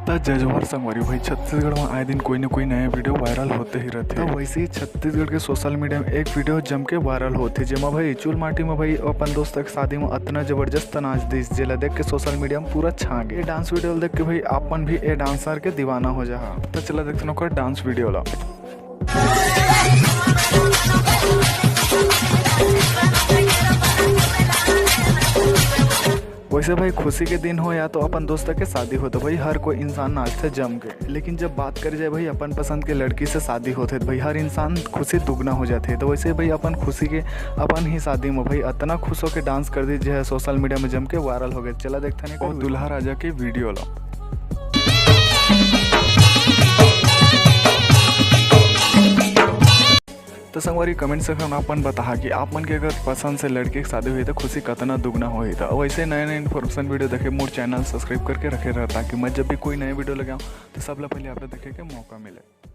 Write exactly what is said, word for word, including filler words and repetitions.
त जय जोहार संगवारी भाई, छत्तीसगढ़ में आए दिन कोई न कोई नया वीडियो वायरल होते ही रहथे। त वैसे ही छत्तीसगढ़ के सोशल मीडिया में एक वीडियो जम के वायरल होथे, जेमा भाई चूल माटी में भाई अपन दोस्त के शादी में अतना जबरदस्त नाच दिस, जेला देख के सोशल मीडिया में पूरा छा गे। ये डांस वीडियो देख के भाई आप मन भी ए डांसर के दीवाना हो जाहा। त चला देखथन ओकर डांस वीडियो ला। वैसे भाई खुशी के दिन हो या तो अपन दोस्त के शादी हो, तो भाई हर कोई इंसान नाचथे जम के। लेकिन जब बात करी जाए भाई अपन पसंद के लड़की से शादी होथे, तो भाई हर इंसान खुशी दुगना हो जाथे। तो वैसे भाई अपन खुशी के अपन ही शादी में भाई अतना खुश होके डांस कर दी, जो है सोशल मीडिया में जम के वायरल हो गए। चला देखथन एक ओ दूल्हा राजा के वीडियो ला। तो संगवारी, कमेंट सेक्शन में अपन बताहा कि आप मन के अगर पसंद से लड़की के शादी होही तो खुशी कतना दुगना होही। तो वैसे नए नए इन्फॉर्मेशन वीडियो देखे मोर चैनल सब्सक्राइब करके रखे रह, ताकि मैं जब भी कोई नए वीडियो लेके आऊँ तो सबले पहले आप लोग देखे के मौका मिले।